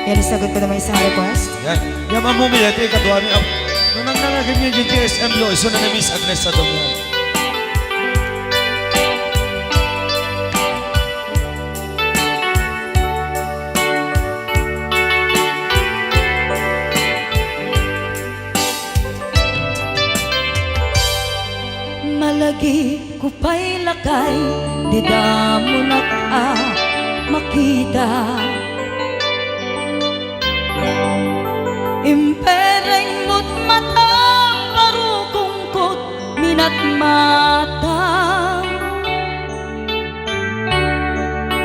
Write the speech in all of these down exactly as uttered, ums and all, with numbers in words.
Yan, isagot ko naman sa request. Yan. Yan, Ma'am Mumi, ito yung kaduami. Ang nanang nangagin niyo yung G S M Lo, iso na ni Miss Agnes sa Domingo. Malagip ko pay lakay, dida mo nak a makita. Impereng mo't matam, barukongkot minatmata.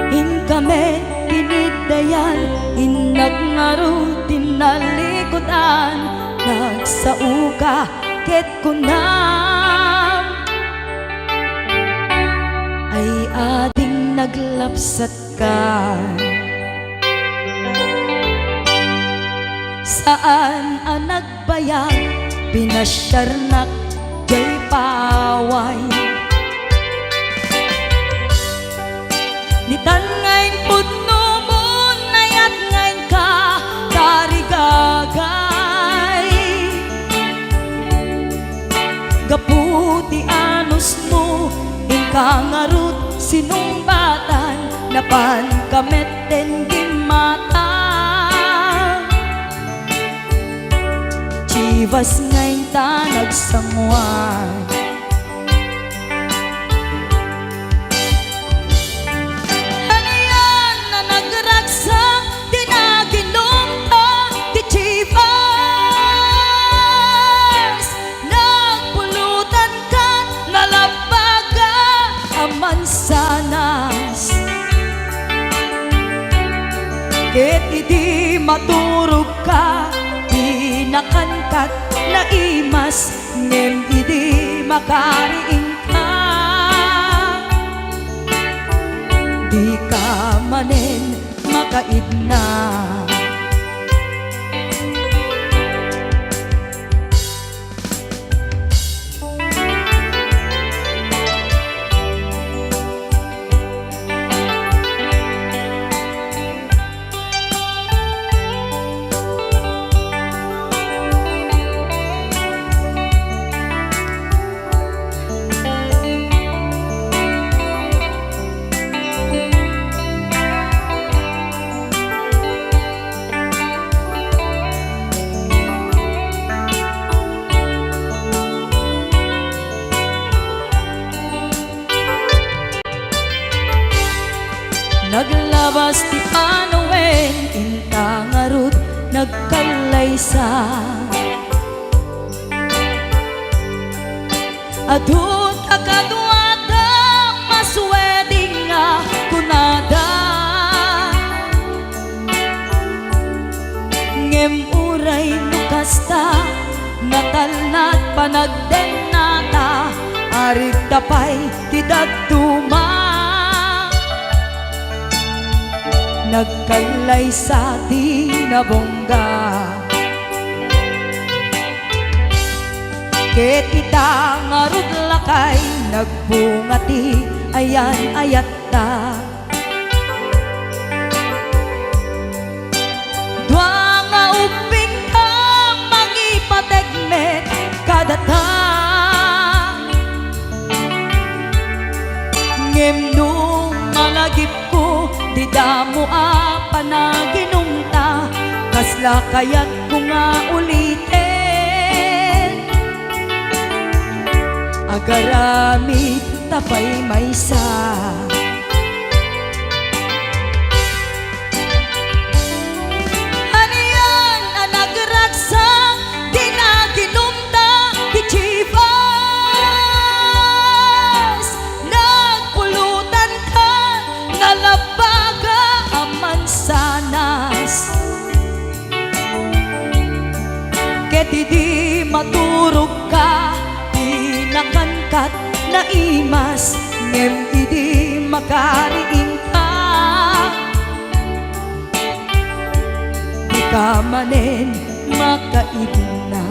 Inkami tiniddayan, innak ngarud ti nalikudan, nagsaoka ket kunam, ay ading naglapsatka. Saan a nagbayag, pinasiarnak jay paway. Ditan nga impudno mo, nayat nga inka tarigagay. Gapu ti anusmo, inka ngarud sinungbatan, napanka met ten gimmata. Chivas nga inta nagsanguan. Anian a nagragsak ti naginumta ti Chivas? Nagpulutan kat nalabbaga a mansanas. Ket idi maturogka, dinakan kat naimas. Ngem idi makariingka, dika manen makaidna. Naglabas ti panawen, inta ngarud nagkallaysa. Adu ta kaduada, maswedding a kunada. Ngem uray no kasta, natalna't panagdennata, arigta pay ti dadduma. Nagkallaysa ti nabungga. Ket ita ngarud lakay, nagbunga ti ayan-ayatta. Dua nga ubbingka, mangipateg met kadata. Ngem no malagipko, dida mo a panaginumta, kasla kayatko nga uliten. Agaramid ta pay maysa. Anian a nagragsak ti naginumta ti Chivas? Nagpulutan ka, nalabbaga a mansanas. Ket idi maturogka, dinakan kat naimas, ngem idi makariingka, dika manen makaidna.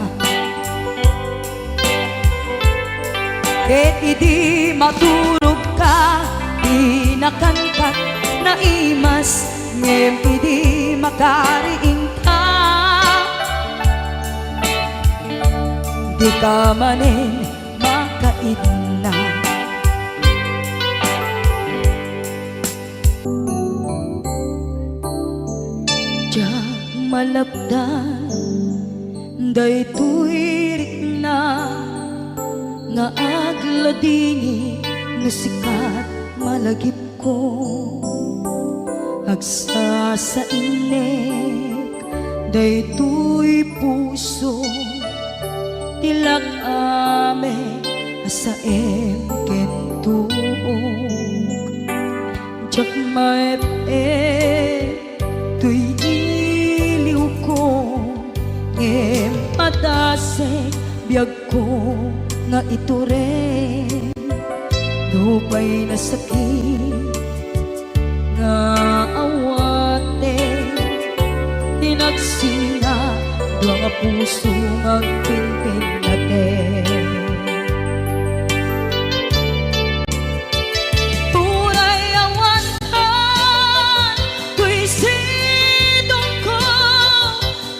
Ket idi maturogka, dinakan kat naimas, ngem idi makari Dika manen makaidna. Diak malapdan daytoy rikna nga agladingit no sika malagipko. Agsasainek daytoy puso ti lak-am a saem ken tuok. Diak maep-ep toy iliwko, ngem padasek biagko nga itureng. Nupay nasakit nga awaten, ti nagsinga dua nga puso nga agpinpinnaten. Uray awan kan toy sidongko,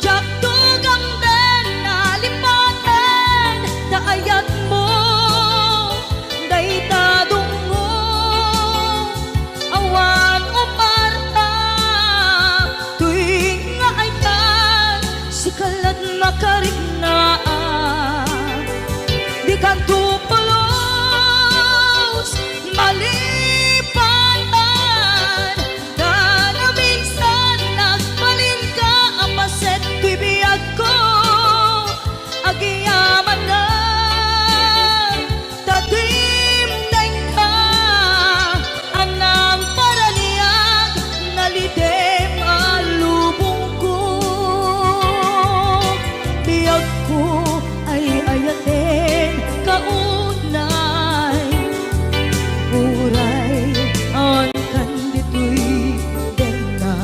diak tugamden a lipaten ta ayatmo dayta dungngo. Awan umarta toy nga ayat, sika la't makariknaak. Dikanto pulos malipatan, ta naminsan agbalinka a paset ti biagko. Agyamanak ta dimdengka a nangparaniag, nalidem a lubongko. Biagko ay ayaten ka unay, uray awan kan ditoy denna.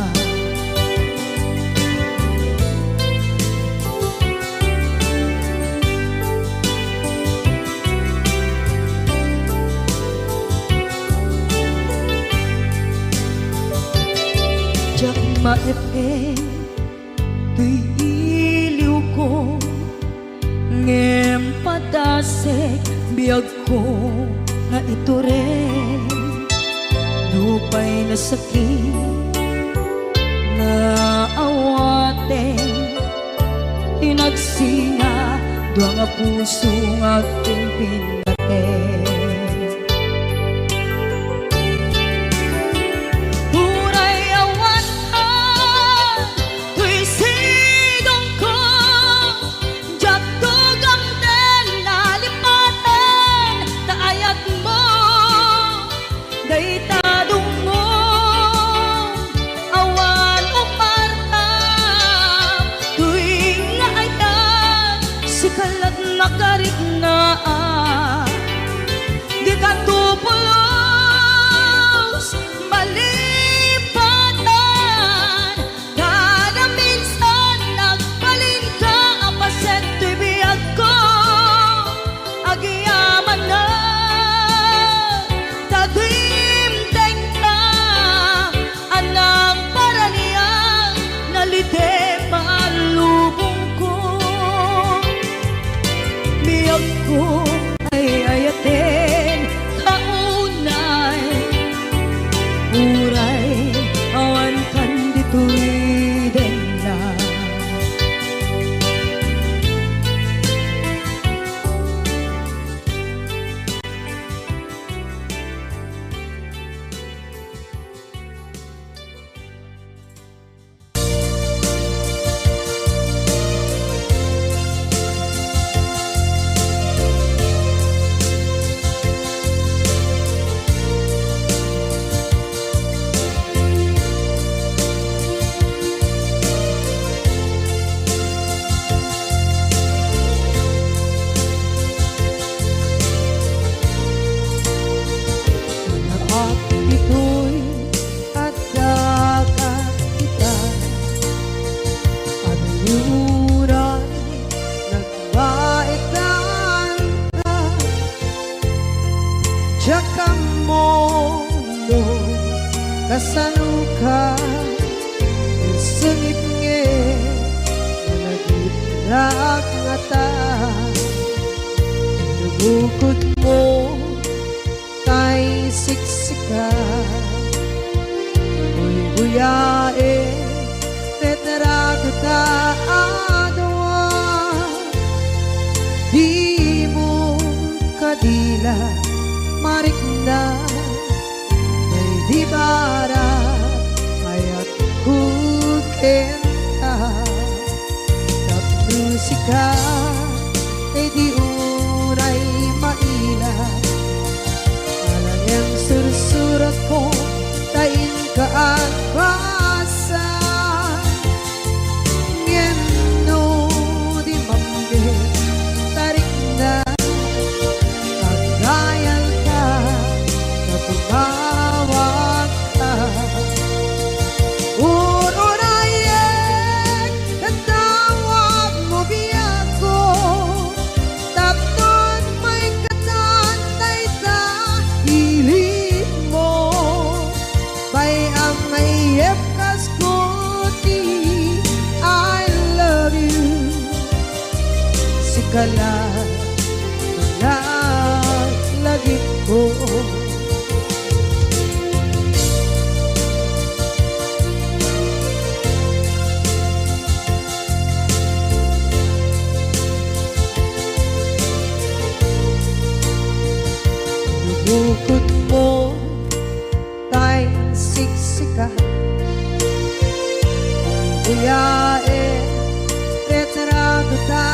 Diak maep-ep toy iliwko, ngem padasek biagko nga itureng. Nupay nasakit nga awaten, ti nagsinga dua nga puso nga agpinpinnaten. Uray awan toy sidongko, diak tugamden a lipaten ta ayatmo dayta dungngo. Awan umarta toy nga ayat, sika la't makariknaak. Dikanto pulos malipatan, ta naminsan agbalinka a paset ti biagko. Agyamanak ta dimdengka a nangparaniag, nalidem a lubongko. Biagko ay ayaten ka unay, uray awan kan ditoy denna. Naap ditoy adda kat ita, aduray nagbaetan ka. Diak ammo no kasano ka, sungit ngarud nga nagitdak ngata. Bukodmo tay siksika, buybuyaen, retrato ta a dua. Dimo kadi la marikna, tay di bara, ayatko kenka. Tapno sika, tay di unay maila. Alang-alang sursuratko, ta inka agbasa. Ngem no di mamdi, ta rikna, agayalka, ta tumawagka. Ur-urayek, ket tawagmo biagko, tapnon maikatan dayta ilinmo. Bay-am nga iyepkasko ti I love you. Sika la, laglagipko. Bukodmo tay siksika, buybuyaen, retrato ta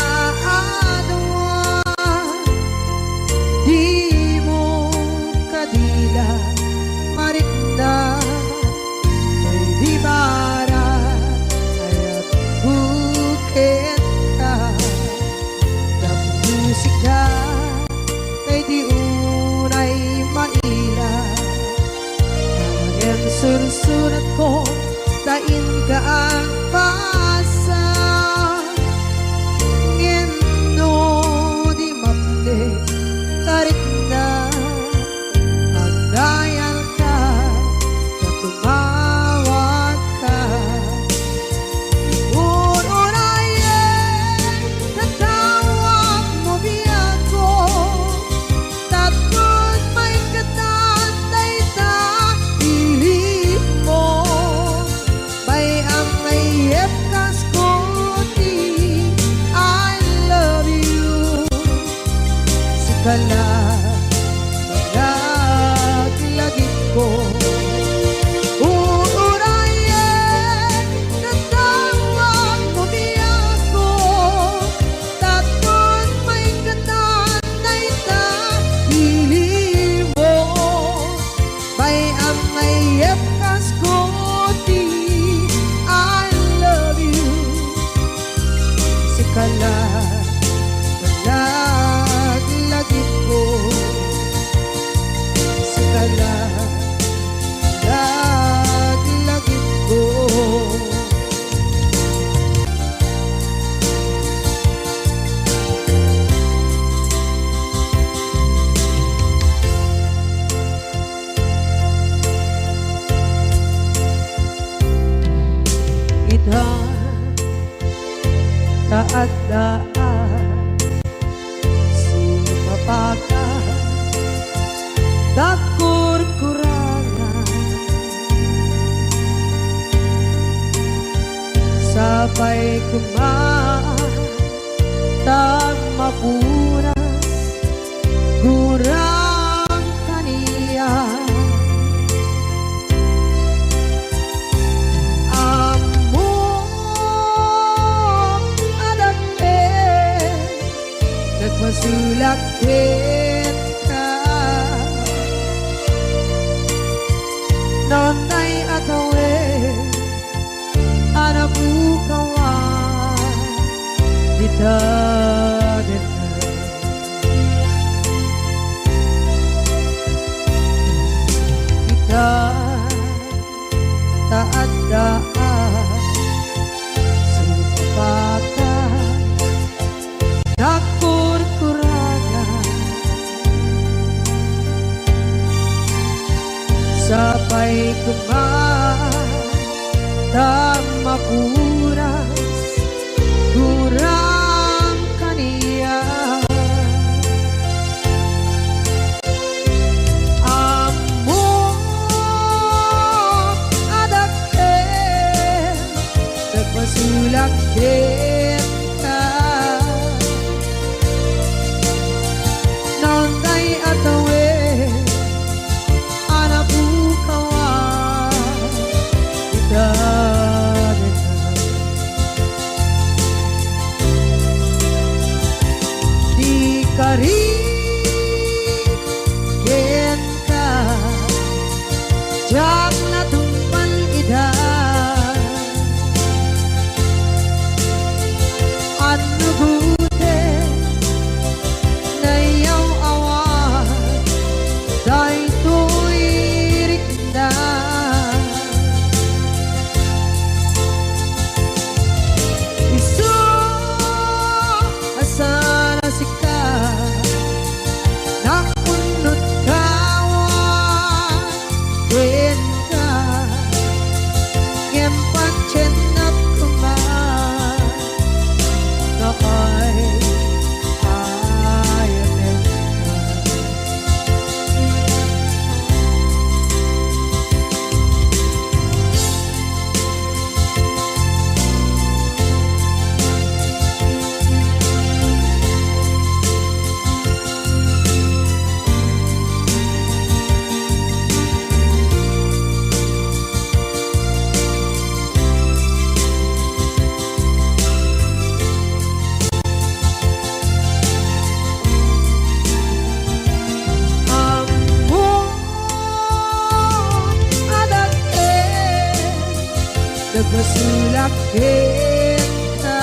a dua. Dimo kadi la marikna, tay di bara, ayatko kenka. Tapno sika, tay di unay maila. Ngem sursuratko, ta inka agbasa. Ngem no di mamdi, ta rikna, agayalka, ta tumawagka. Ur-urayek, ta tawagmo biagko, tapnon maikatan dayta ilinmo. Bay-am nga iyepkasko ti I love you. Sika la, laglagipko. Ur-urayek, ta tawagmo biagko, tapnon maikatan dayta ilinmo. Bay-am nga iyepkasko ti I love you. Sika la, laglagipko. Sika la, laglagipko. Ita, ta adda a sumapaka, ta kurkurangan. Sapay koma ta mapuras gurang kaniak. Ammok a dakkel, nagpasulak kenka. Nantay a tawen a napukawan dita deta. Ita, ta adda a sumapaka, nakurkuragan. Sapay koma ta mapuras gurang kaniak. kenka. Nalday a tawen a napukawan ita dayta. Di karit kenka, diak natungpal ida. Annugoten, nayaw-awan daytoy rikna. Isu a saan a sika, naunot kawan kenka, ngem patiennak koma nga ay-ayatenka. Ammom a dak-en, nagbasolak kenka.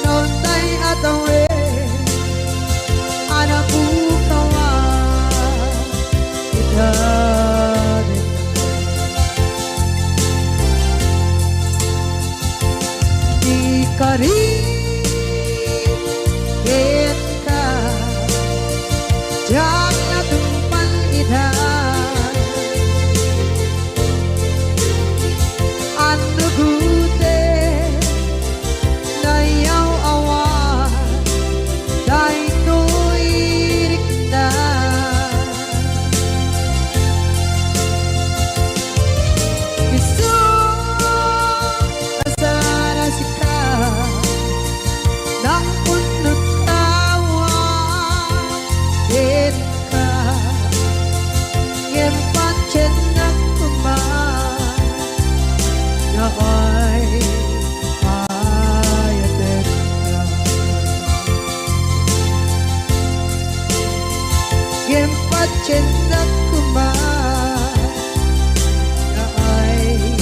Nalday a tawen a napukawan ita dayta. Di karit kenka, diak natungpal ida. Annugoten, nayaw-awan daytoy rikna. Isu a saan a sika, naunot kawan kenka, ngem patiennak koma nga ay-ayatenka. Ngem patiennak koma nga ay-ayatenka.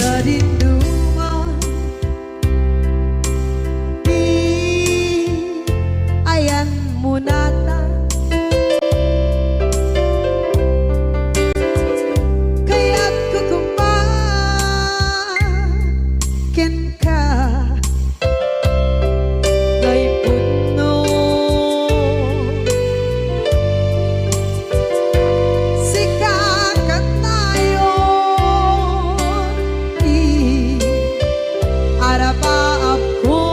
Sa dinduman ti ayanmo natan, kayatko koma kenka. Nga ipudno. Sika kanayon ti arapaapko,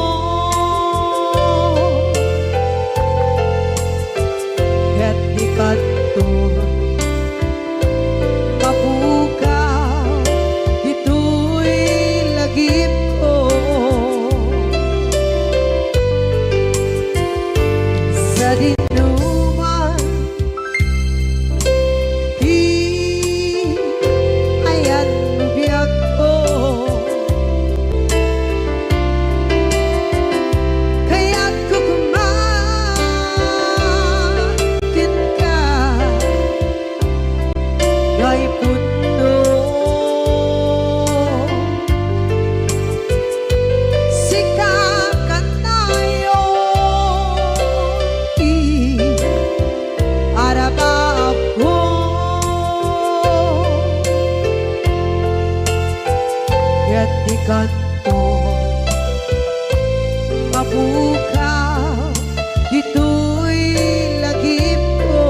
ket di kanto mapukaw ditoy lagipko. Mapukaw ditoy lagipko.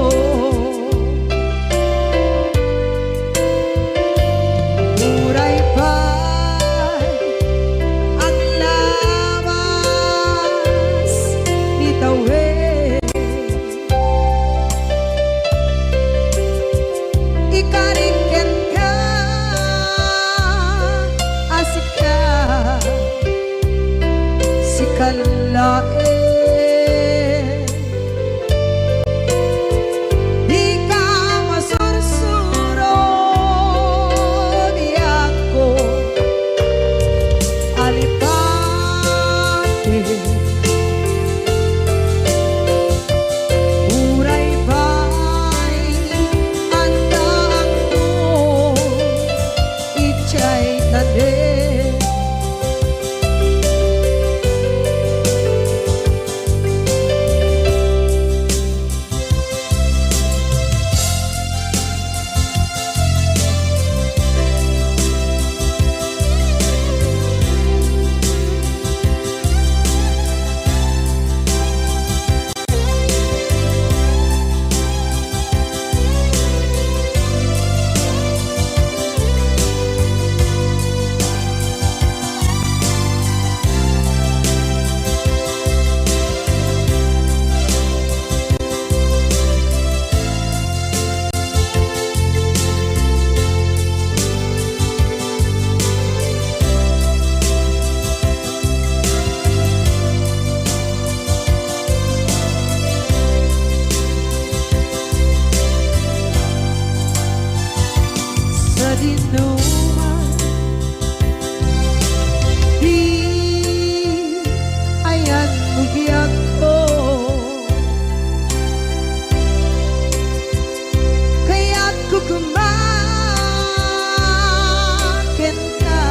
Uray pay aglabas ni tawen. Ikarik kenka a sika, sika laeng. Dika masursuro, biagko a lipati. Uray pay addaakto idiay tanem. Sadinoman ti ayanmo, biagko. Kayatko koma kenka,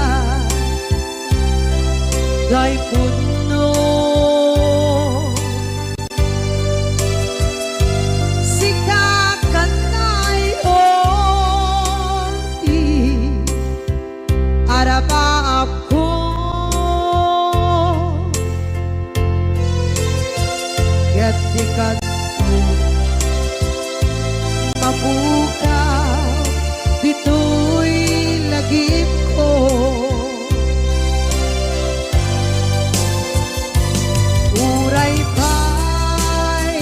daypunno. Sika kannayon ti arabaapko. Ket dika mapukaw ditoy lagipko. Uray pay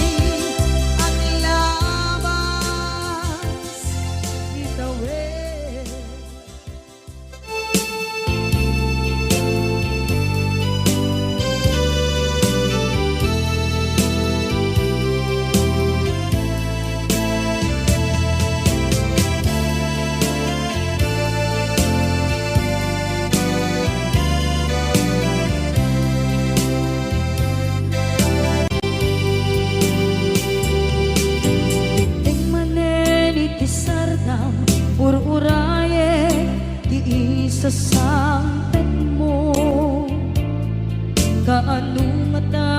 aglabas ni tawen. Dimteng manen iti sardam, ur-urayek ti isasangpetmo. Kaano ngata,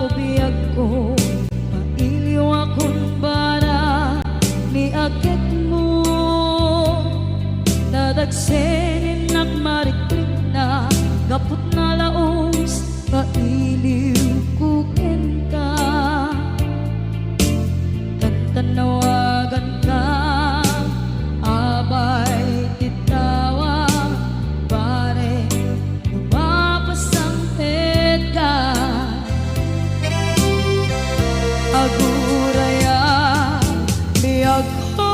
o biagko, mailiwakon barak ni agekmo. Nadagsen innak marikrikna, gapu ta nalaus nga iliwko kenka. Tantannawaganka, abay ti tawa, barek no mapasangpetka. Agurayam, biagko,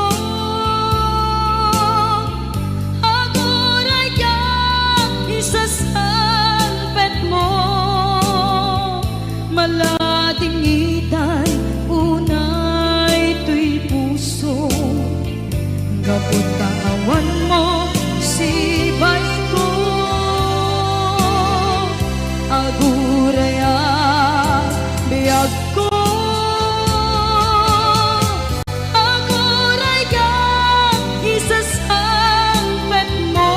agurayam, isasangpetmo. Maladingitan unay toy puso, gapu ta awanmo sibayko. Agurayam, biagko, agurayam, isasangpetmo.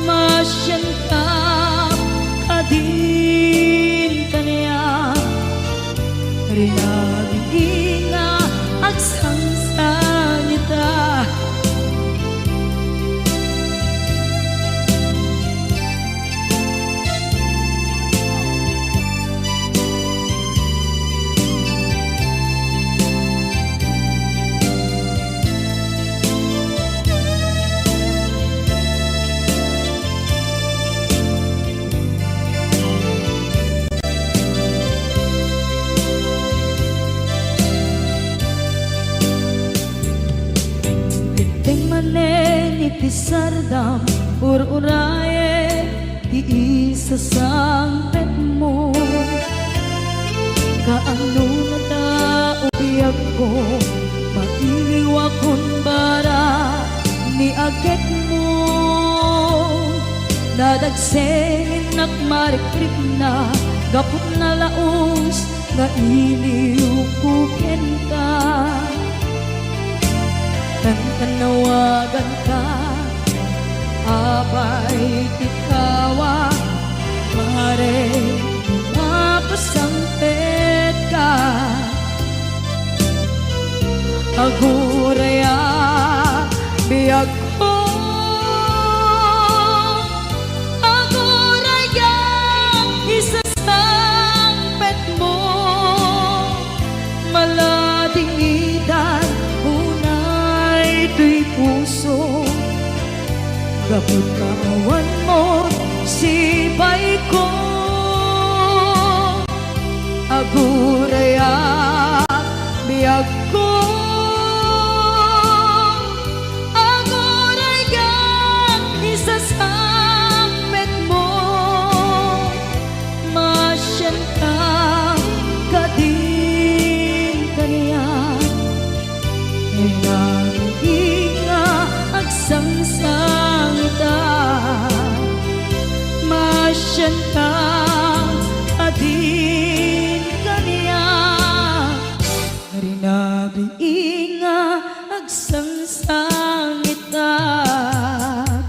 Maasianka, kadin kaniak, rinabingi nga agsangsangita. ti sardam, ur-urayek ti isasangpetmo. Kaano ngata, o biagko, mailiwakon bara ni agekmo? Nadagsengennak marikrikna gapu ta nalaus nga iliwko kenka. Kankanawaganka, abay ti tawag, pare, mapasangpetka. Agurayak, biagko, agurayak, isasangpetmo. Maladingitan unay toy puso, gapu ta awan met sipayko. Agurayak, biagko, agurayak, isasangpetmo. Masianka kadin kaniak, rinabit nga agsangsangitak. Masianka kadin kaniak, rinabit nga agsangsangitak.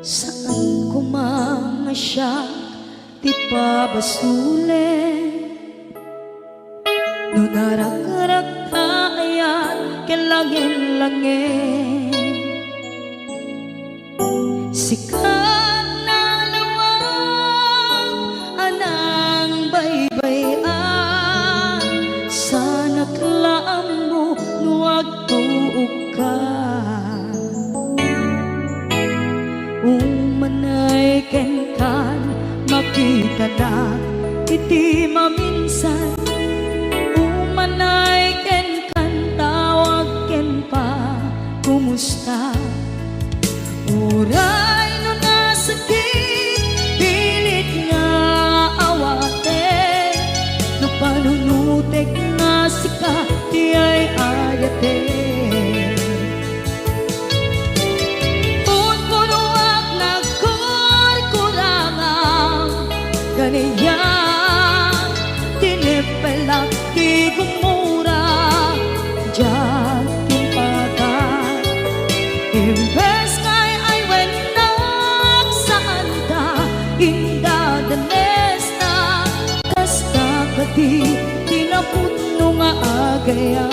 Saan koma nga siak ti pabasolen. No narakrak ta ayat ken langen-langen, sika nalawag a nangbaybay-an, sanak la ammo no agtuokka. Umanay kenkan, makitanak iti maminsan. Umanay kenkan, tawag ken pa, kumusta? Uray no nasakit, pilit nga awatek, no panunutek nga sika ti ay-ayatek. Punpunoak nagkurkurangan, ganiak, tineppelak ti gumura, diak timpatak. Imbes nga ay-aywennak, saanda indadanesna, kasta kadi ti napudno nga agayat.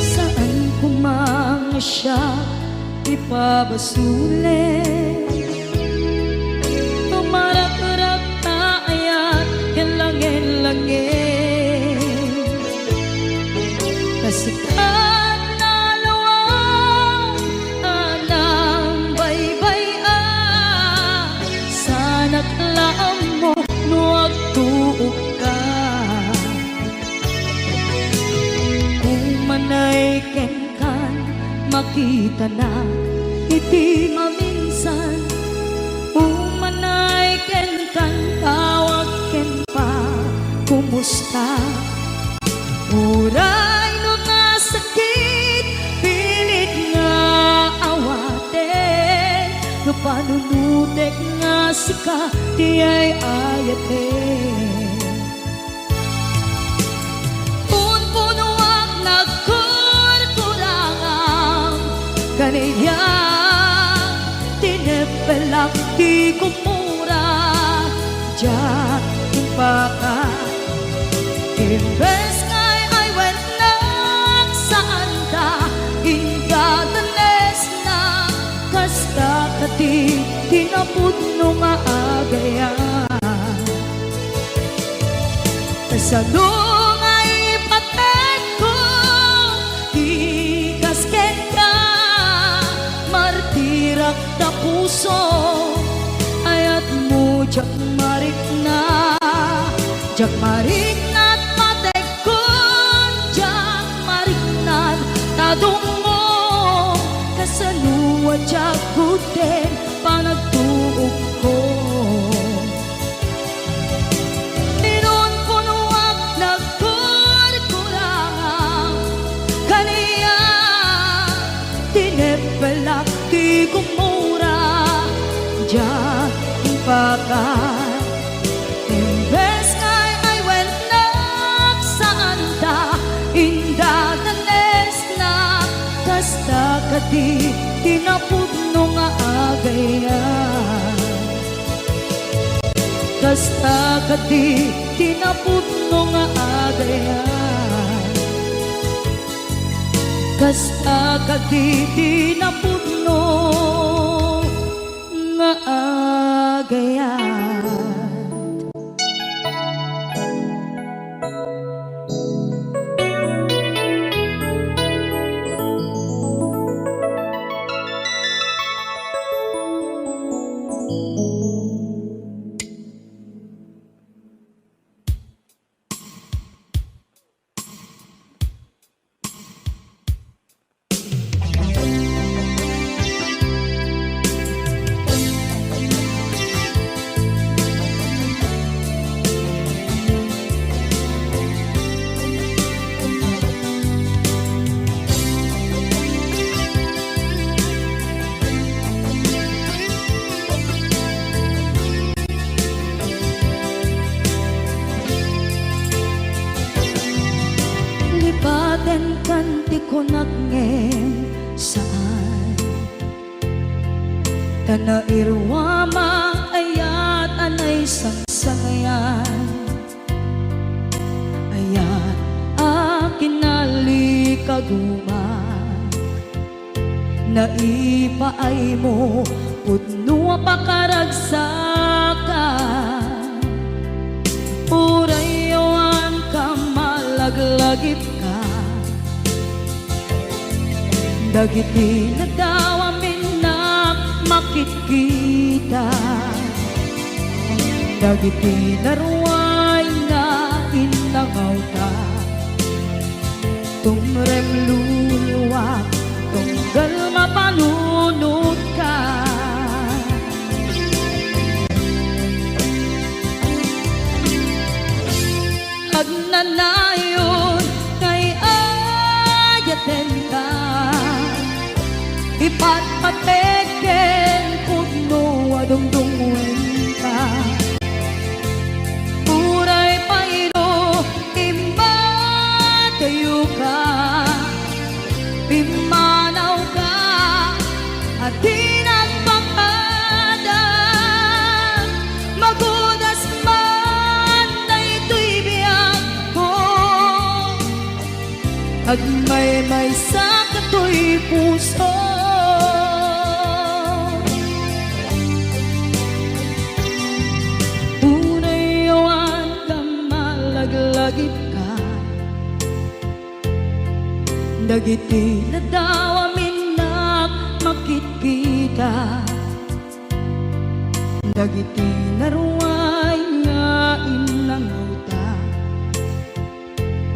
Saan koma nga siak ti pabasolen. Tumarakrak ta ayat ken langen-langen. Kasikat nalawag a nangbaybay-an, sanak la ammo no agtuokka. Umanay kenkan, makitanak iti maminsan. San umanay kenkan, tawag ken pa, kumusta? Uray no nasakit, pilit nga awaten, no panunutek nga sika ti ay-ayaten. Punpunoak nagkurkurangam, kaniak tineppelak ti kumura, diak impaka. Imbes nga ay-awatennak, saanda indadanesna, kasta kadi ti napudno nga agayat. Kasano nga ipatekko ti kas kenka? Martirak ta puso, ayatmo diak marikna. Diak marikna a patekkon, diak marikna ta dumngom. Kasano a diak gudden panagtuokko? Inunpunoak nagkurkurangam, kaniak tineppelak ti kumura, diak impaka. Imbes nga ay-awatennak, saanda indadanesna, kasta kadi ti napudno nga agayat. Kasta kadi ti napudno nga agayat. Kasta kadi ti napudno nga agayat. Lipatenkan ti kunak ngem saan. Ta nairuam a ayat a naisangsangayan. Ayat a kinalikaguma. Naipaaymo pudno a pakaragsakan. Uray awan ka malaglagipka. Dagiti nadawaminnak makitkita. Dagiti naruay nga innangawta. Tumrem luluak, tunggal mapanunotka. Agnanayon nga ay-ayatenka, ipatpatek ken pudno a dungdungngoenka. Uray pay no imbagayoka, pimmanawka a di nagpakada, magudas man daytoy biagko. Agmaymaysa katoy puso. Uray awan ka malaglagipka. Dagiti nadawaminnak makitkita. Dagiti naruay nga innangawta.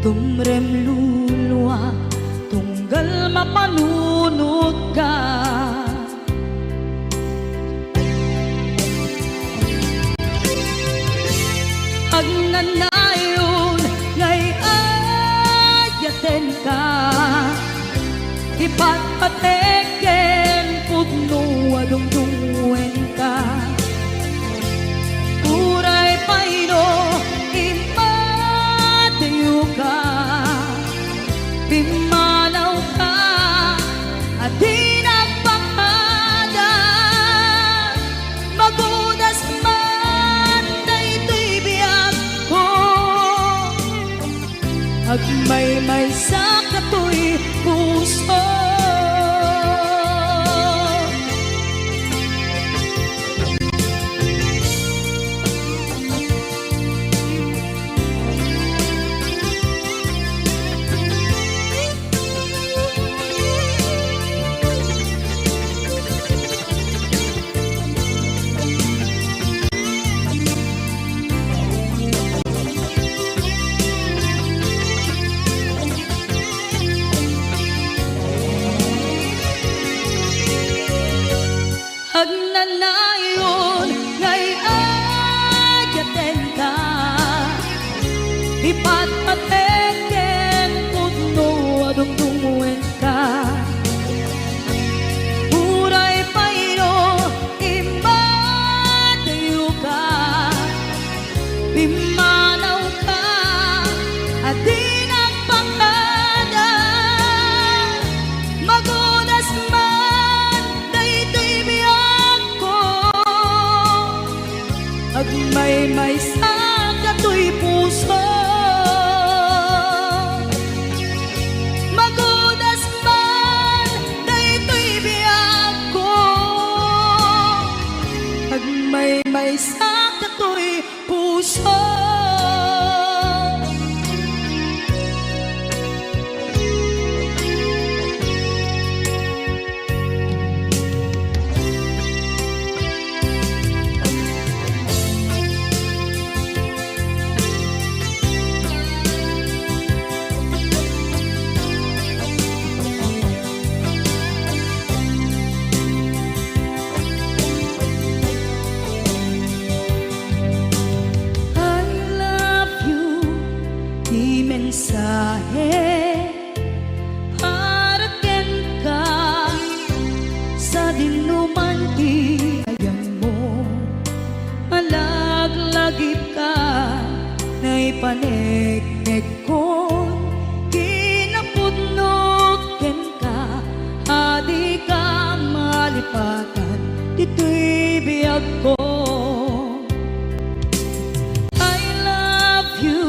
Tumrem luluak, tunggal mapanunotka. Agnanayon nga ay-ayatenka, ipatpatek ken pudno a dungdungenka. Uray pay no immadayoka, pimmanawka a di nagpakada. Magudas man daytoy biagko, agmaymaysa katoy puso. Agnanayon nga ay-ayatenka, ipatpatek ken pudno a dungdungenka. Uray pay no immadayoka, pimmanawka a di nagpakada. Magudas man daytoy biagko, agmaymaysa katoy puso. Magudas man daytoy biagko, agmaymaysa katoy puso. I love you, ti mensahe para kenka, sadino man ti ayanmo. Malaglagipka, naipaneknekkon kinapudnok kenka, a dika malipatan ditoy biagko. I love you,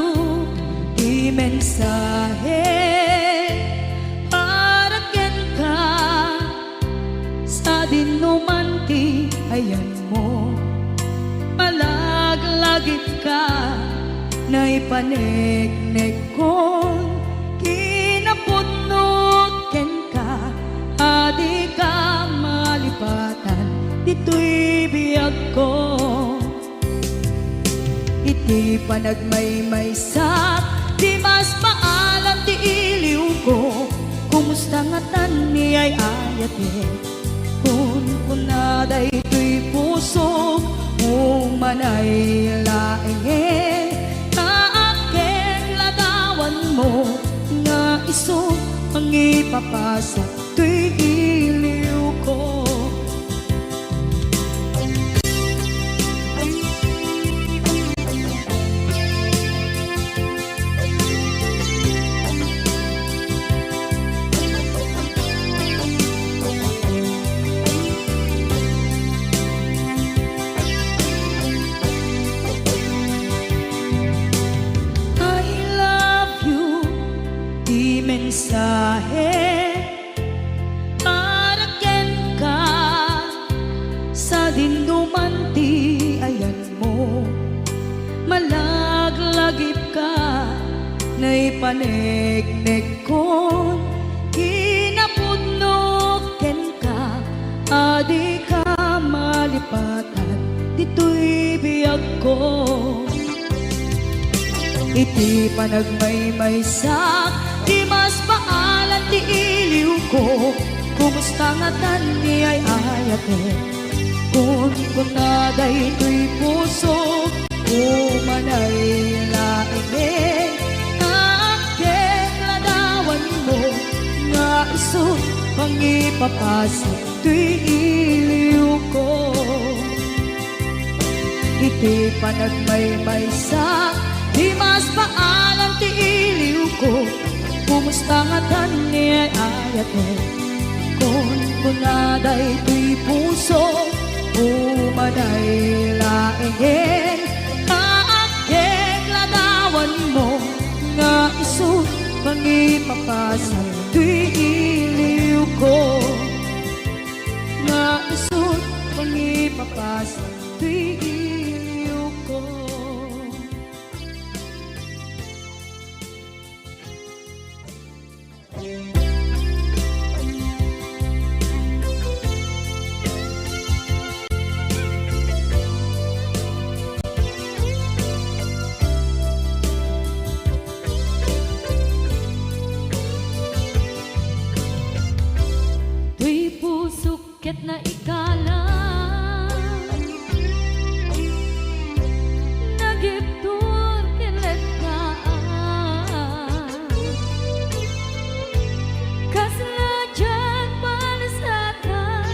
ti mensahe para kenka, sadino man ti ayanmo. Malaglagipka, naipaneknekkon kinapudnok kenka, a dika malipatan ditoy biagko. Iti panagmaymaysak, dimas paalan ti iliwko. Kumusta ngatan ni ay-ayatek? Kunkuna daytoy pusok, umanay laengen, ta akin ladawanmo nga isu mangipapasak toy iliwko. I love you, ti mensahe para kenka, sadino man ti ayanmo. Malaglagipka, naipaneknekkon kinapudnok kenka, a dika malipatan ditoy biagko. Iti panagmaymaysak, dimas paalan ti iliwko. Kumusta ngatan ni ay-ayatek? Kunkuna daytoy pusok, umanay Mangipapasit toy iliwko. Iti panagmaymaysa, di masbaalan ti iliwko. Kumusta ngatan ni ay-ayatek? Kunkuna daytoy puso, umanay laengen. Naakkek ladawanmo nga isu mangipapasit toy iliwko. Nga isu mangipapasit toy iliwko. Toy pusok ket naikalang, nagibtur ken letnaan. Kasla diak palasatan,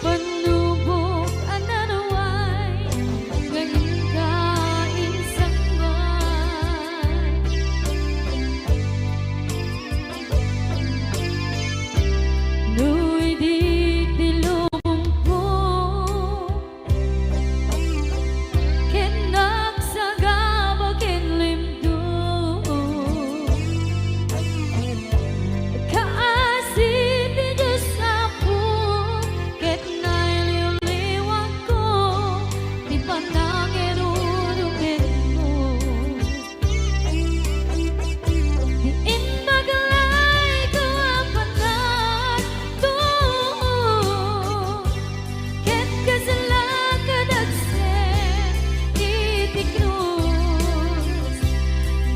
pannubok a naruay, nga inka insangbat. No idi ti lubongko ket nagsagaba ken limduk, kaasi ti Dios Apo ket nailiwliwakko ti panangirurumenmo. Ti imbag layko a panagtuo, ket kasla kadagsen iti krus.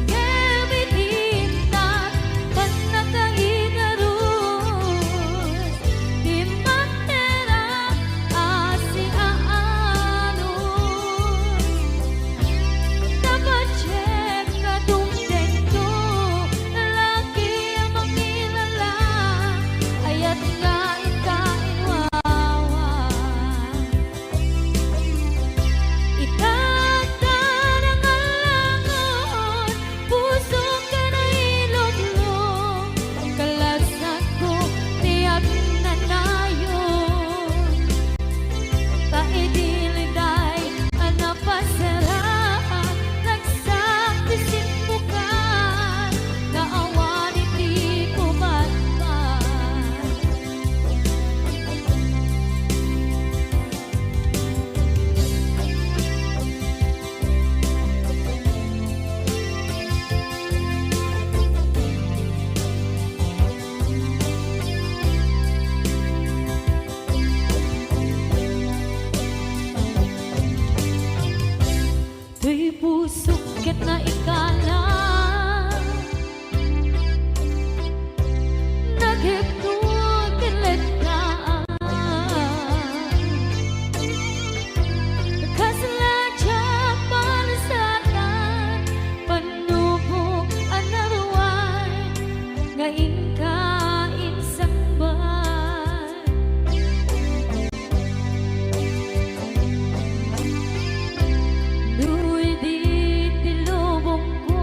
Ngem iti innak pannakaigarus, ti makera a siaanus. Napadiek a dumtengto, laki a makilala, ayat nga inka inwawa. Ita ta nangallangon, pusok a nailublog, kalasagko ti agnanayon. Ta idi liday a napasaraan, ragsak ti simmukan, nga awan iti kumatmat. Toy pusok ket naikalang, nagipnot ken letnaan. Kasla diak palasatan, pannubok a naruay, nga inka insangbat. No idi ti lubongko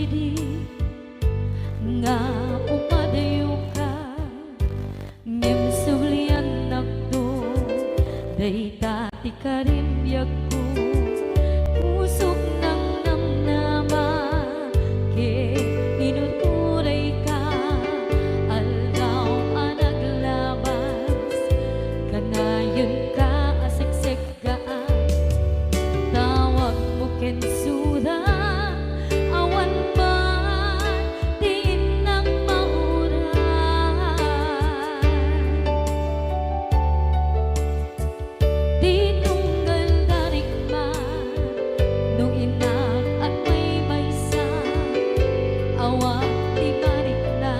idi nga umadayoka, ngem subliannakto dayta ti karimbiagko. Pusok nangnamnama ket inuturayka, aldaw a naglabas, kanayon ka a seksek gaan. Tawagmo ken suda, awan man ti innam mauray. Ti tunggal da rikna, no innak agmaymaysa, awan ti marikna,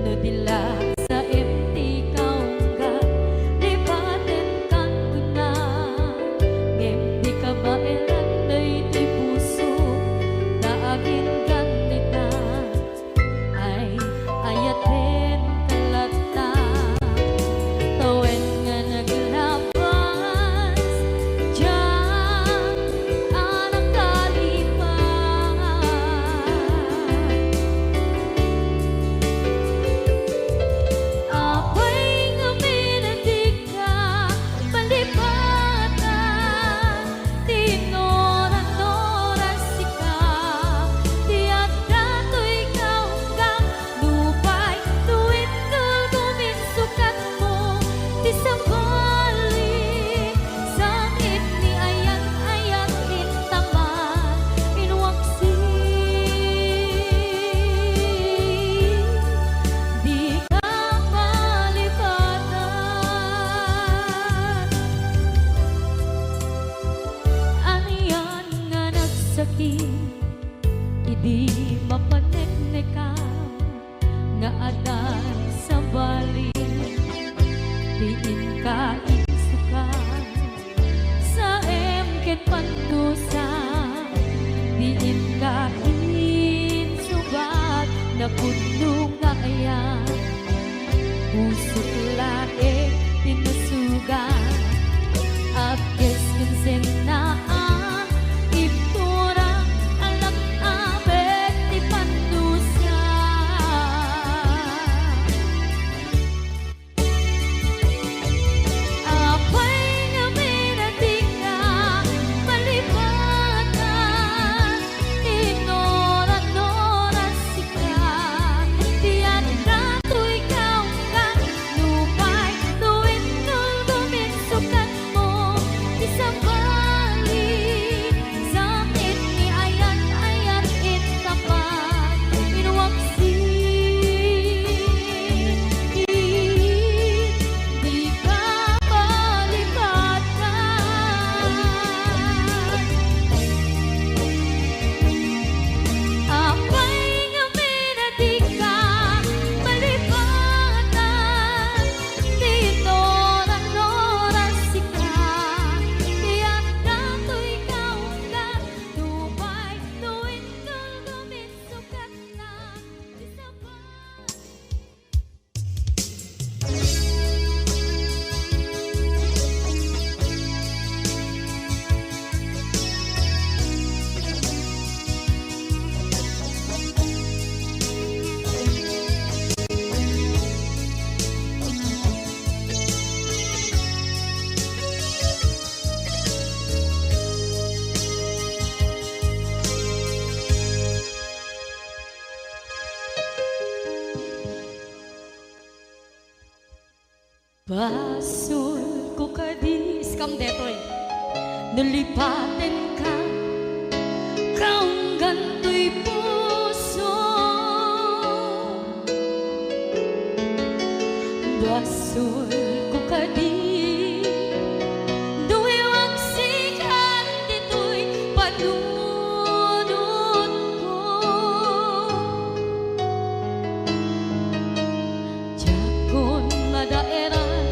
no dillak Saem ti kaungga, lipatenkan kuna, ngem di kabaelan daytoy puso, ta aginggan ita. Ay, ayatenka latta, tawen nga naglabas, diak a nakalipat. Apay ngamin a dika malipatan? Ti innoran-noran sika, ti adda toy kaunggam, nupay no indulgo min sukatmo, ti sabali, sangit ni ayat-ayat intaman, inwaksi, dika malipatan. Anian nga nagsakit idi mapaneknekan nga adda sabali ti inka insukat. Saem ken pandusa, diin ka insubat, napudno nga ayat. Pusok laeng ti nasugat, apkes ken sennaan, ibtura, alak a met ti pandusa. Apay ngamin a dika malipatan? Innoran-noran sika, ti adda toy kaunggam, nupay no indulgo min sukatmo, ti sabali, sangit ni ayat-ayat intaman, inwaksi, dika malipatan. Apay ngamin a dika malipatan? Ti innoran-noran sika, ti adda toy kaunggam, nupay no indulgo min sukatna, ti sabali. Basolko kadi, iskam detoy. No lipatenka, kaunggan toy puso. Basolko kadi, no iwaksikan ditoy panunotko. Diakon madaeran,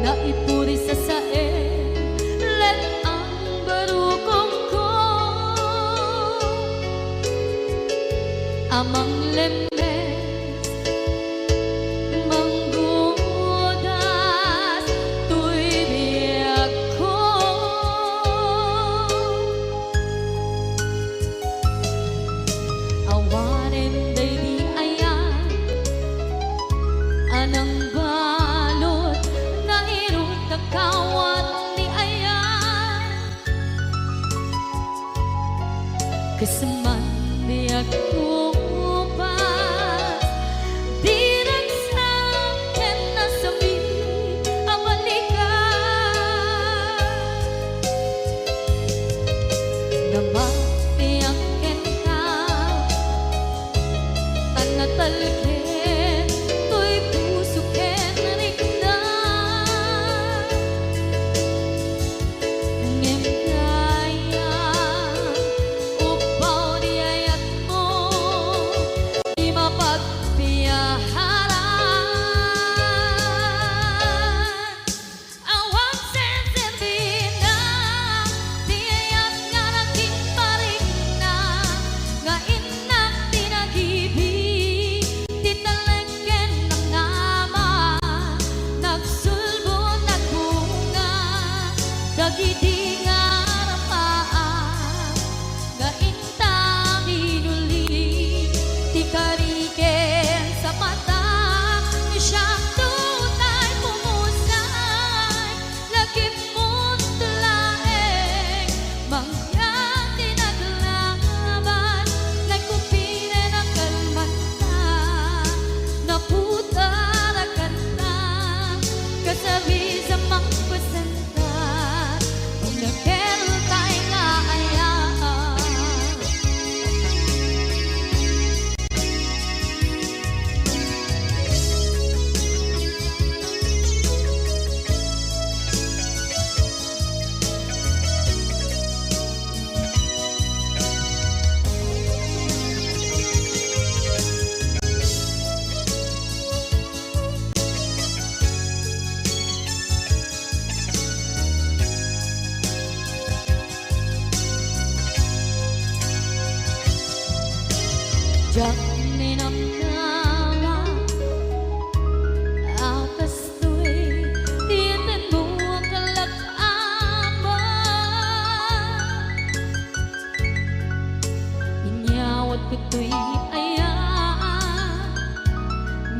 naipuri sasaen, let-ang barukongko a manglemmes, manggudas toy biagko. Kas man di agkupas, di ragsak ken nasami a balikan. Namatiak kenka, ta natalged toy puso ken rikna. Ngem dayta, upbaw di ayatmo, di mapagpiaharan. Awan senserbina, ti ayat nga naging parikna, nga innak ti nagibi, ti talek ken namnama, nagsulbo, nagbunga, dagidi nga rapaak, nga inta minuli, ti kari ken sapata, siak tutay pumusay, lagipmo laeng, mangyan ti naglaban, nagkupinen a kalmanta, naputar a kanta, kasarisan mangpasenta, pagnakeltay nga ayat. Diak ninamnama a kastoy ti intanmo a kalak-aman. Inyawat ko toy ayat,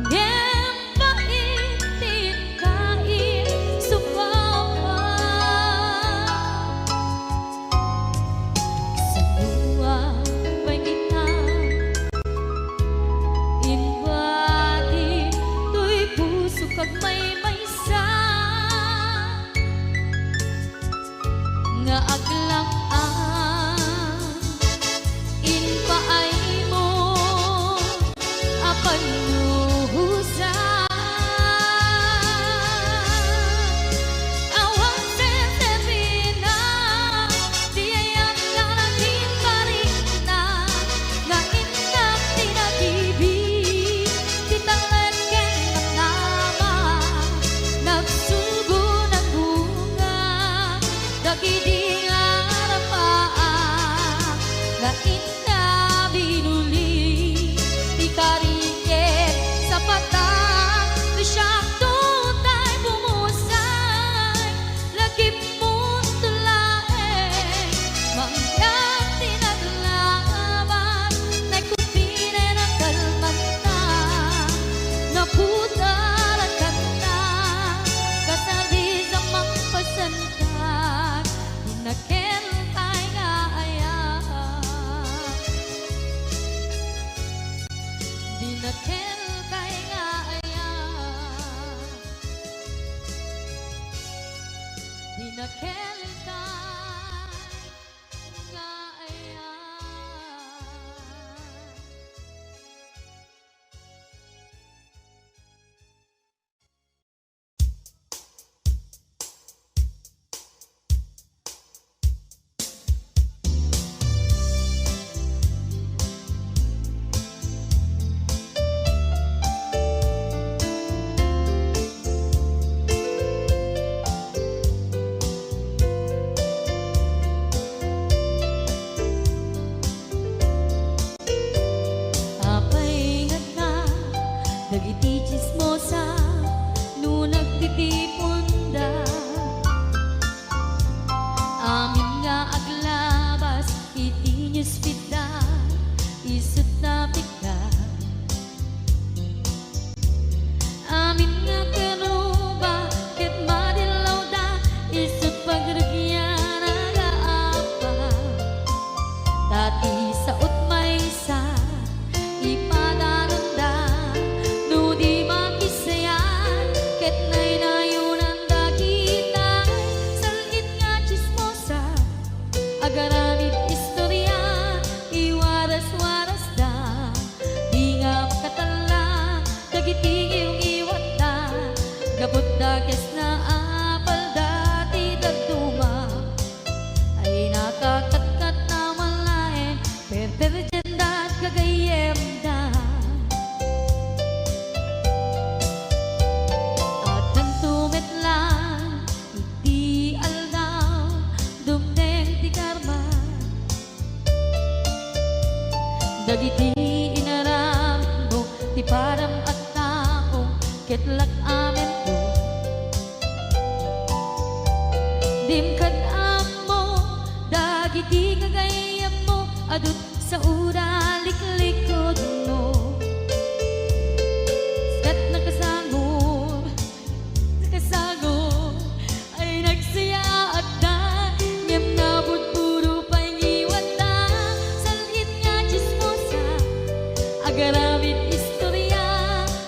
ngem pait ti kaisubawak. Saduak pay kita, imbati toy pusok agmaymaysa. Nga aglang-ang, impaaymo Dagiti inaramidmo ti padam a tao ket lak-amento. Dim kad-ammo dagiti gagayyemmo a dutsaoda liklikudmo. Ket nakasango, nakasango, ay nagsayaatda, ngem nabudbudo pay ngiwatda. Sal-it nga tsismosa, agaramid istoria,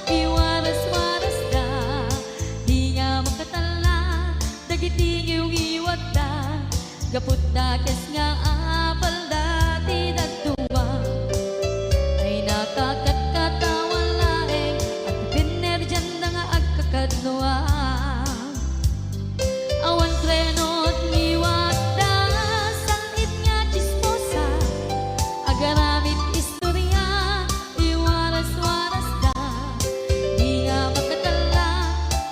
iwaras-warasda. Di nga makatalla dagiti ngiwngiwatda, gapu ta kes nga apalda ti dadduma. Ay nakakatkatawa laeng, agpipinner dianda nga agkakadnoan. Awan treno ti ngiwatda, sal-it nga tsismosa, agaramid istoria, iwaras-warasda. Di nga makatalla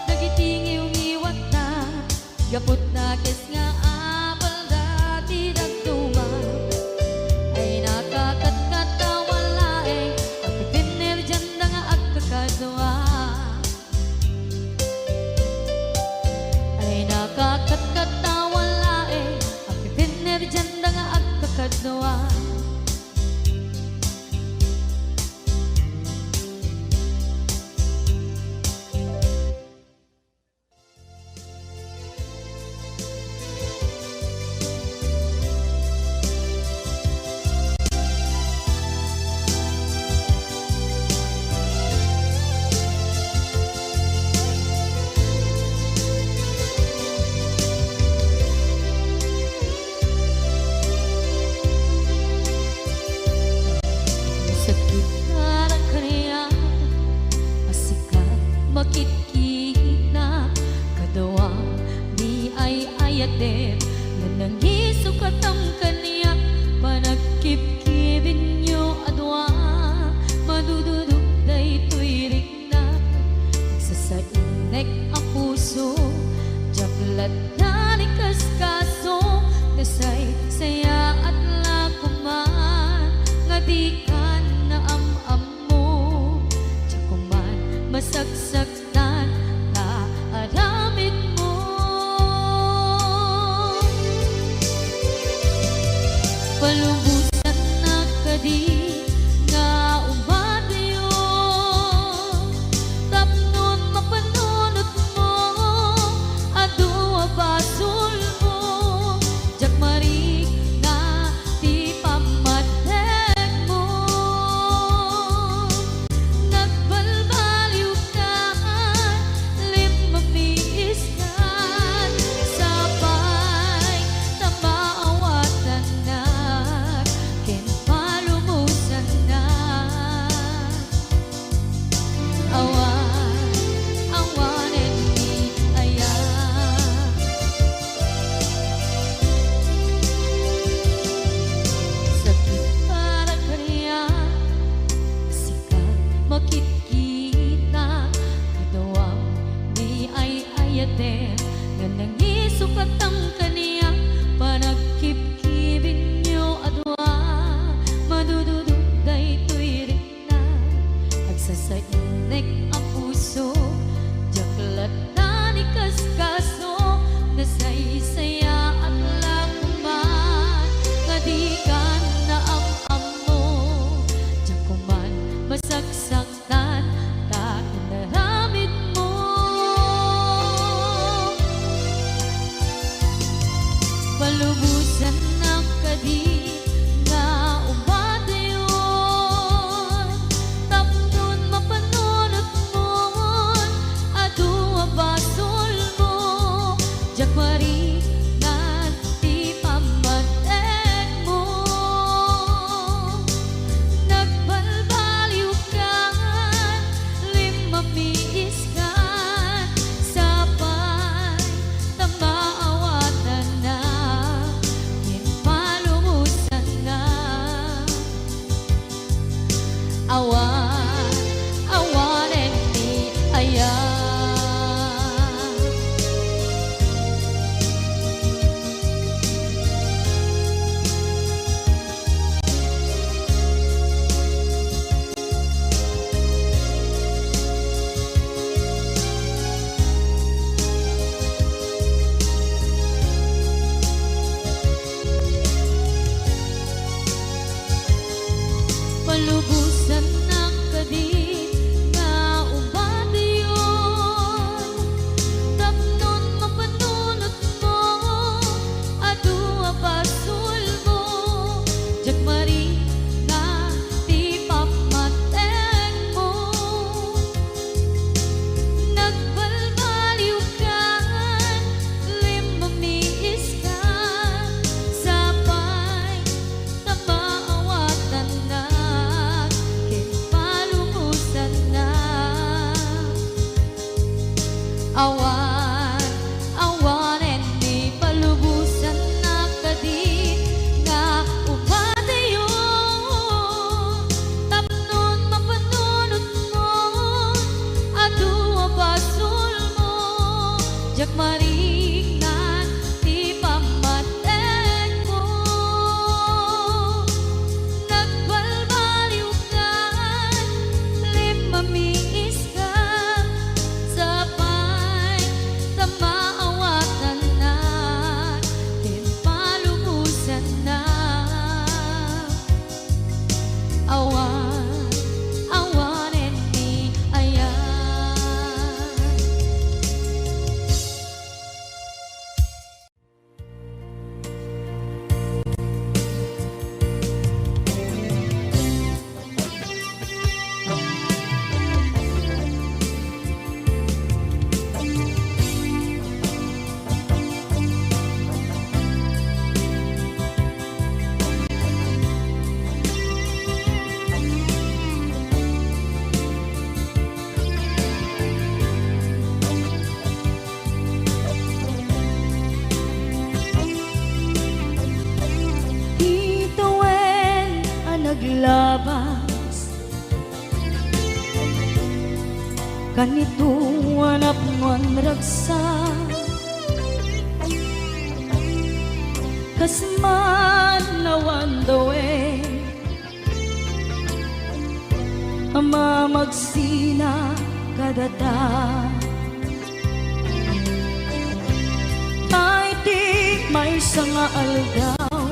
dagiti ngiwngiwatda, gapu ta kes nga apalda ti dadduma. Ay nakakatkatawa laeng, agpipinner dianda nga agkakadnoan. Ay nakakatkatawa laeng, agpipinner dianda nga agkakadnoan. Sakit na kaniak a sika makitkita, kadua ni ay-ayatem nga nangisukatam kaniak. Panagkibkibinyo a dua, madududok daytoy rikna. Sasainnek a puso, diak latta ni kaskaso, nasaysayaat la koman nga dikan naam-ammo. Diak koman masaksaktan ta aramidmo. Palubosannak kadi nga umadayo, tapnon mapanunotmo, adu a basolmo, diak marikna ti pammatnekmo. Nagbalbaliwkan, limmamiiskan, sapay ta maawatannak. Labas kanito a napnoan ragsak, kas man awan dawen a mamagsina kadata. Ay, ti maysa nga aldaw,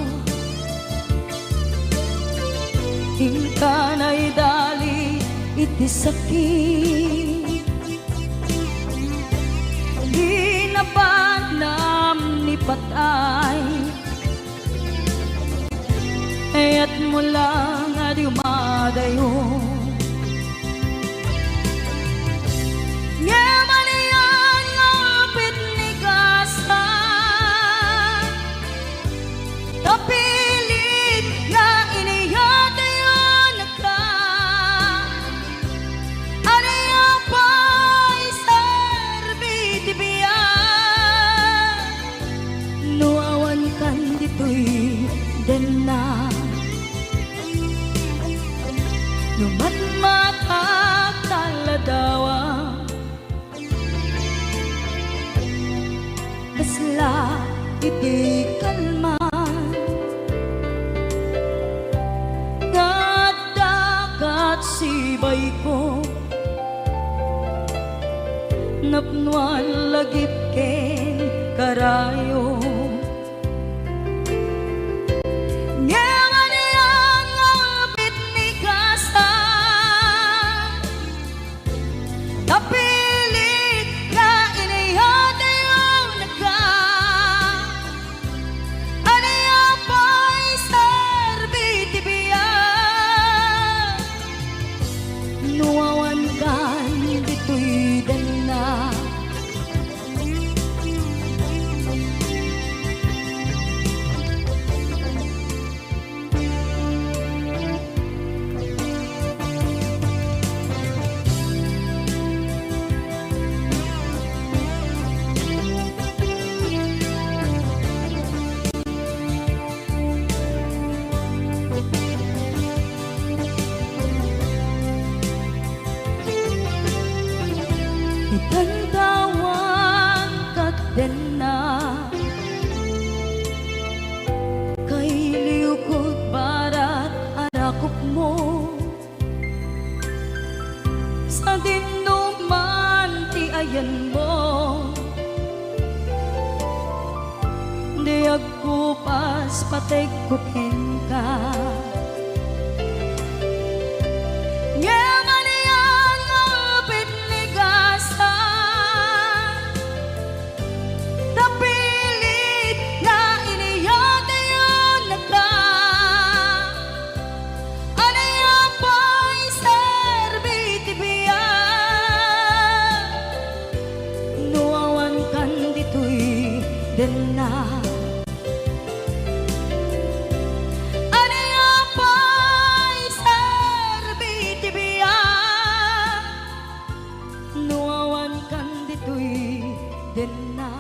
inka naidali iti sakit. Di nabanam ni patay, kayatmo lang a dumadayo. Ngem ania nga upit ni Gasa, ta pilit nga iniyatayonka. Ania pay serbi ti biag no awankan ditoy denna? No matmatak ta ladawa, kasla iti kalman nga adda kat sibayko, napnoan lagip ken karayo. Ngem ania nga upit ni Gasa, ta pilit nga iniyatayonka. Ania pay serbi ti biag no awankan ditoy denna? Itan ta awan ket denna, kailiwko barat a rakupmo. Sadino man ti ayanmo, di agkupas pategko kenka. Ngem ania nga upit ni Gasa, ta pilit nga iniyatayonka. Ania pay serbi ti biag no awankan ditoy denna? Ania pay serbi ti biag no awankan ditoy denna?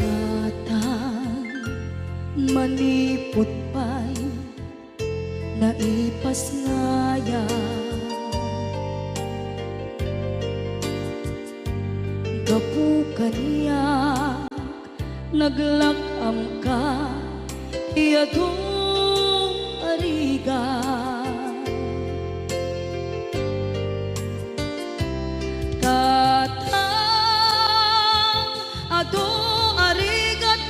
Tatang, manipud pay naipasngayam. Gapu kaniak, naglak-amka ti adu a rigat. Tatang, adu a rigat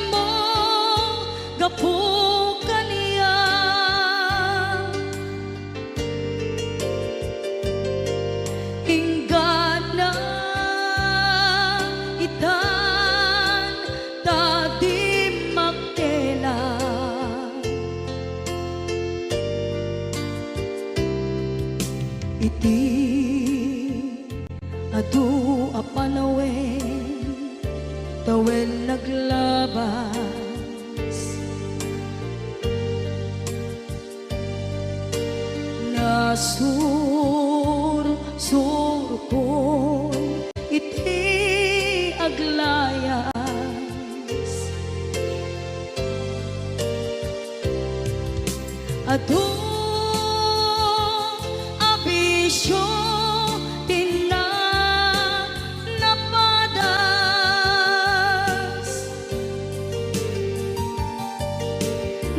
Tawen naglabas, nasursurkon iti aglayas. Adu a bisio ti napadas.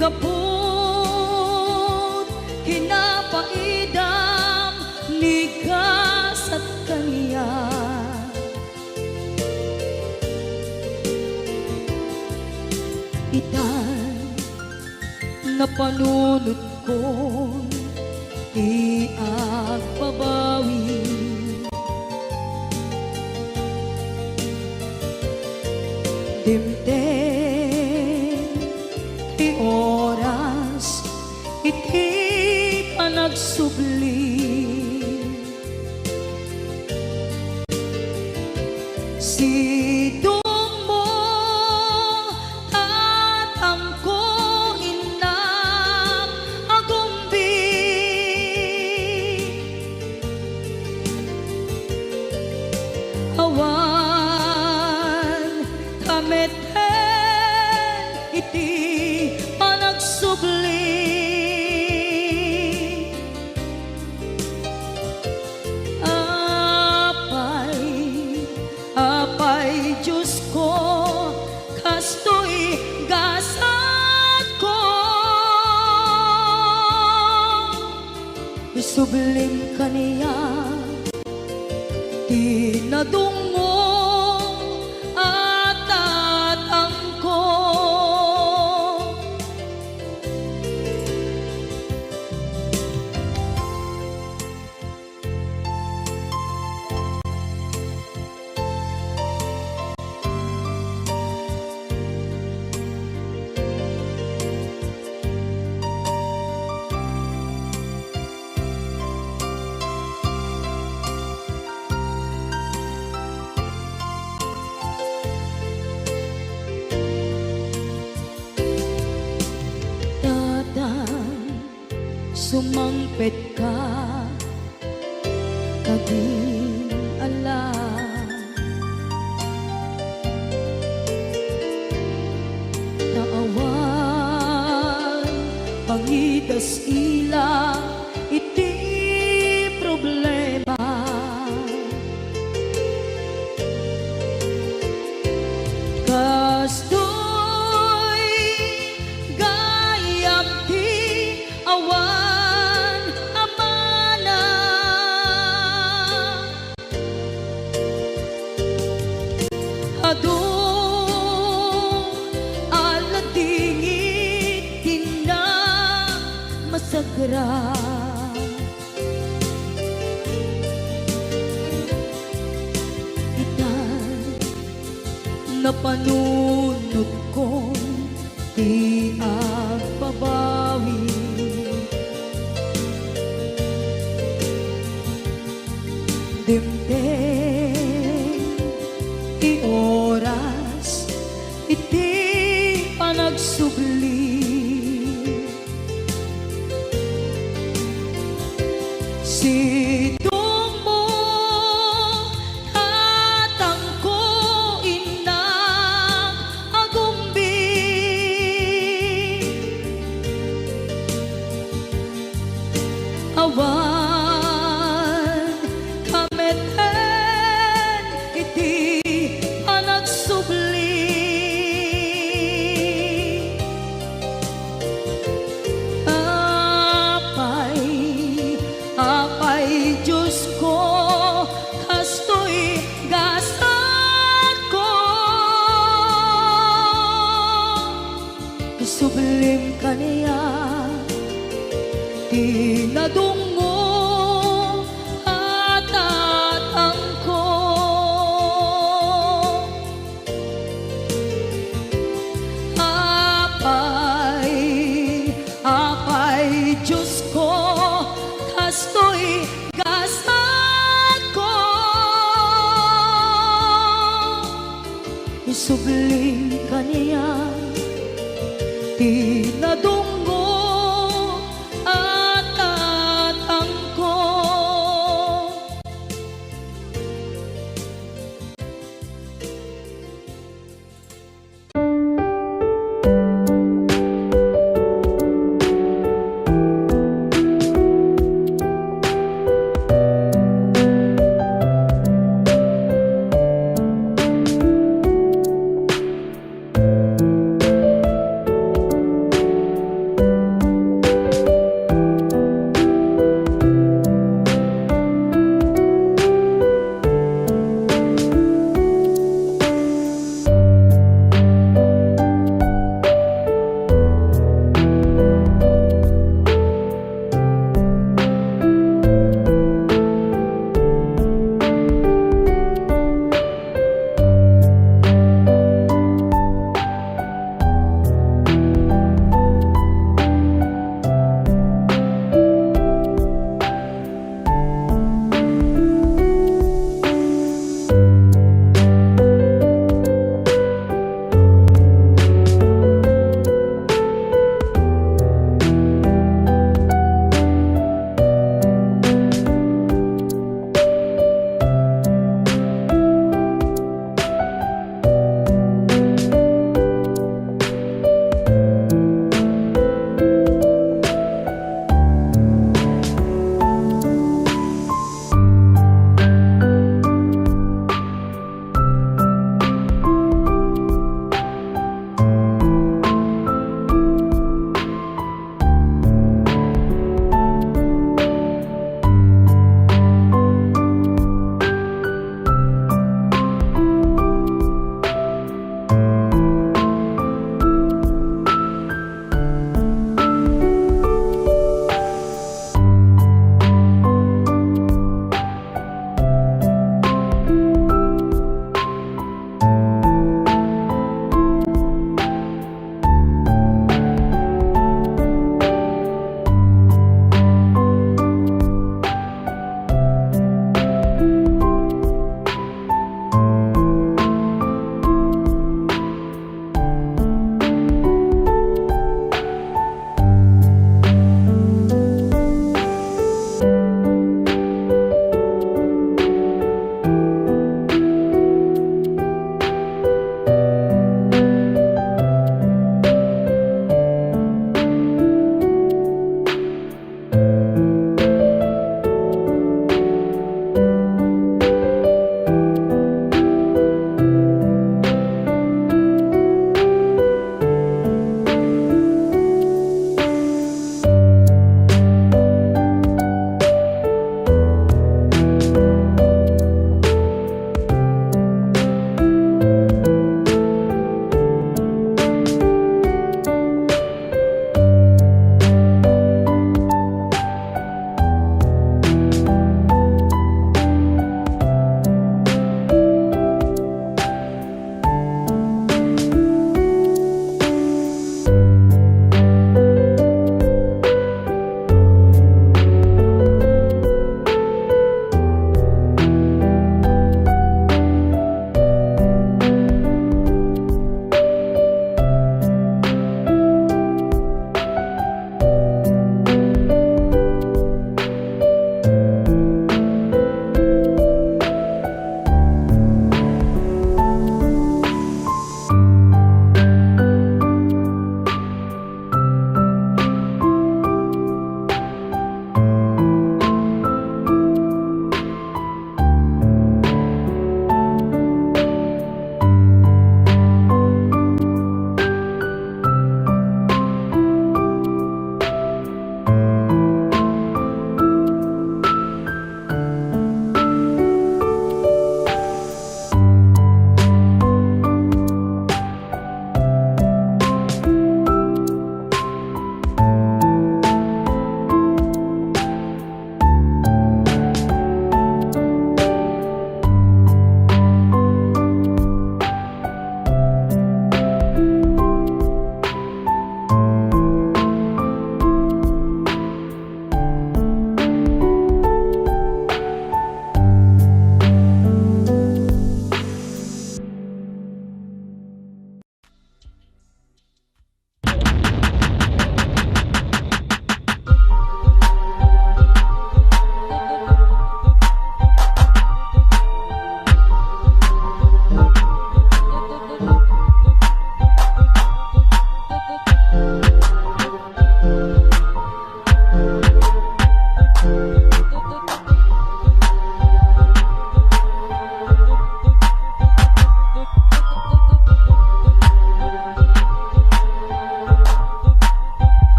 Gapu ti napaidam ni gasat kaniak. Itan napanunotkon ti agbabawi. Dimteng ti oras iti panagsubli. Sidongmo, tatangko, innak, agumbi. Awan ka met iti panagsubli. Apay, Apay Diosko, kastoy gasatko. Isublim kaniak ti nadungngom a tatangko. Tatang, sumangpetka kadin ala. Ta awan pangidas-ila iti problema. Kastoy gayam ti awan a mana. Adu a ladingit ti namasagra. Ita, napanunotkon ti agbabawi. Dimteng ti oras iti panagsubli. Sidongmo, tatangko, innak, agumbi. Awan ka met iti panagsubli. Apay, Apay Diosko, kastoy gasatko. Isublim kaniak ti nadungngom a tatangko. Apay, Apay Diosko, kastoy gasatko. Subli kaniak ti nadung